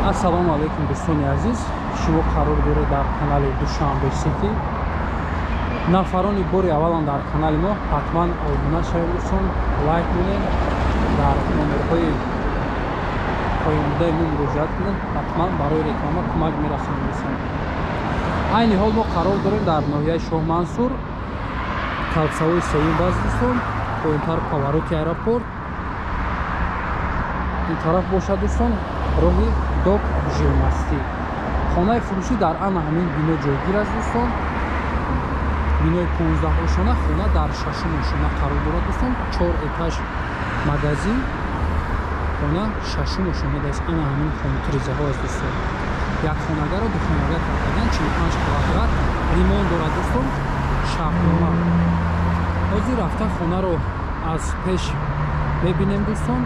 Ассалому алайкум, дӯстони азиз. Шумо қарор доред дар канали Душанбе Сити. Нафарони бори аввалан дар канали мо ҳатман обуна шавед, дӯстон, лайк монед, дар номерҳои поёнбудаи мо муроҷиат кунед, ҳатман барои реклама кӯмак мерасонем, дӯстон. Айни ҳол мо қарор дорем дар ноҳияи Шоҳмансур, калсавои сеюм баз, дӯстон, поёнтар повороти аэропорт. Ин тараф бошад, дӯстон, роҳи док жилмастӣ. Хонаи фурӯшӣ дар ана ҳамин бино ҷойгир аст, дӯстон. Бинои 15 ошона, хона дар 6 ошона қарор дорад, дӯстон. 4 этаж магазин, хона 6 ошона даст ана ҳамин тирезаҳо аст, дӯстон. Як хонагаро ду хонага кардаган, 45 квадрат ремонт дорад, дӯстон, шартнома. Ҳозир рафта хонаро аз пеш мебинем, дӯстон.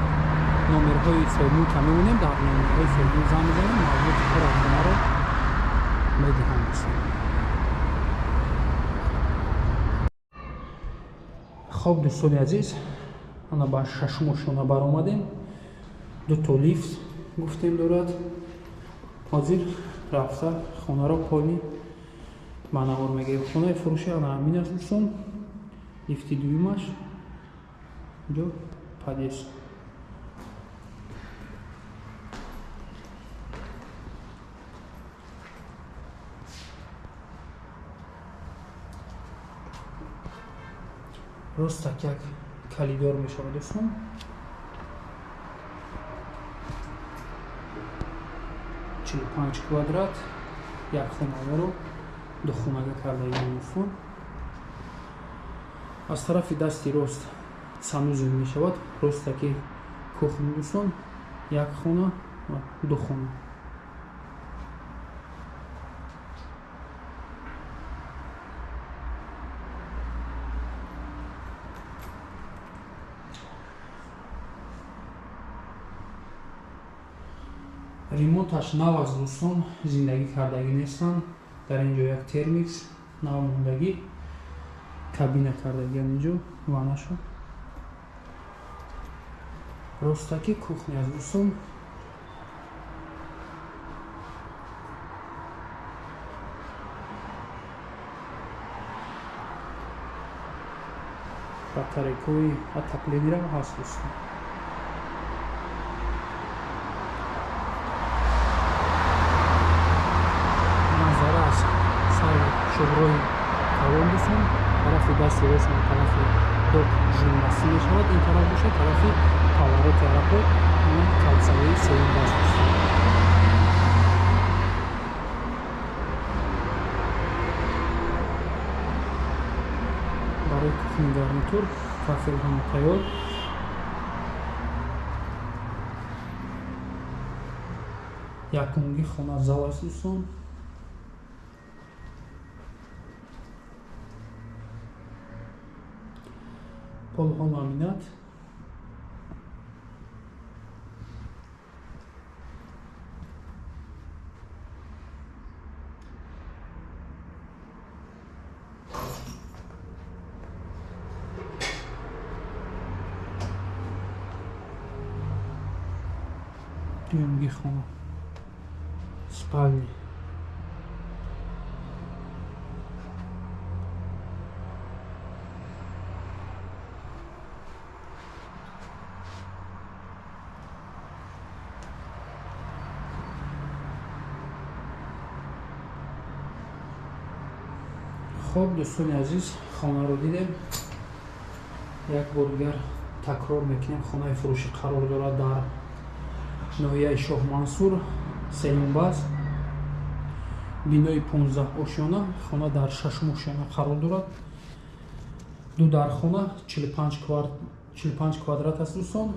Номерҳои соҳибмулка мемонем, дар номерҳои соҳибмулк занг мезанем, маълумоти пурра хонаро медиҳам, дӯстон. Хоб, дӯстони азиз, ана ба 6 ошона баромадем. Ду то лифт гуфтем дорад. Ҳозир рафта хонаро пони ба навор мегирем. Хонаи фурӯшӣ ана ҳамин аст, дӯстон. Лифти дуюмаш инҷо подъезд. Ростак як коридор мешавад, дӯстон. 45 квадрат як хонаро ду хонага кардаем, дӯстон. Аз тарафи дасти рост санузел мешавад, ростаки кухня, дӯстон, як хона ва ду хона. Ремонташ нав аст, дӯстон, зиндагӣ кардагӣ нестанд. Дар ин ҷо як термикс нав мондагӣ, кабина кардагиан инҷо, ванашу. Ростаки кухня аст, дӯстон. Батарейкаҳои отоплениям ҳаст, дӯстон. Манзара аз сари шоҳроҳи калон, дӯстон. Тарафи дасти рост тарафи док жилмастӣ мешавад, ин тараф бошад тарафи повороти аэропорт, калсавои сеюм даст, дӯстон. Барои кухни гарнитур кафел ҳама тайёр. Якумги хона зал аст, дӯстон. Полҳо ламинат. Дуюмги хона спальни. Хоб, дӯстони азиз, хонаро дидем. Як бор дигар такрор мекунем, хонаи фурӯшӣ қарор дорад дар ноҳияи Шоҳмансур, сеюмбаз, бинои 15 ошёна, хона дар 6 ошёна қарор дорад. Ду дархона, 45 квадрат аст, дӯстон.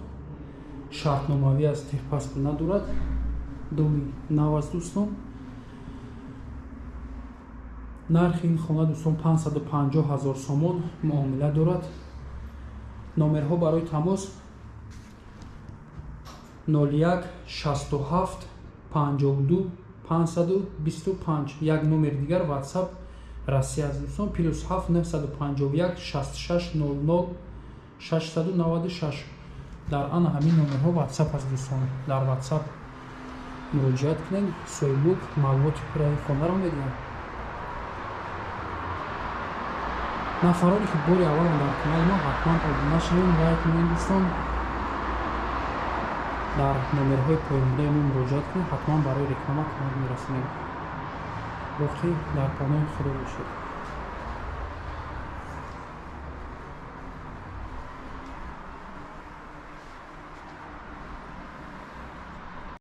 Шартномавӣ аст, техпаспорт надорад. Доми нав аст, дӯстон. Нархи ин хона, дӯстон, 550 000 сомон муомила дорад. Номерҳо барои тамос 01 67 52 525. Як номер дигар WhatsApp Россия аст, дӯстон, +7 951 66 00 696. Дар ана ҳамин номерҳо WhatsApp аст, дӯстон. Дар WhatsApp Муроҷиат кунед, соҳибмулк маълумоти пурраи хонаро медиҳад. Нафароне ки бори аввалан дар канали мо, ҳатман обуна шавед, лайк кунед дӯстон. Дар номерҳои поёнбудаи мо муроҷиат кунед, ҳатман барои реклама кӯмак мерасонем. Боқӣ дар паноҳи Худо бошед.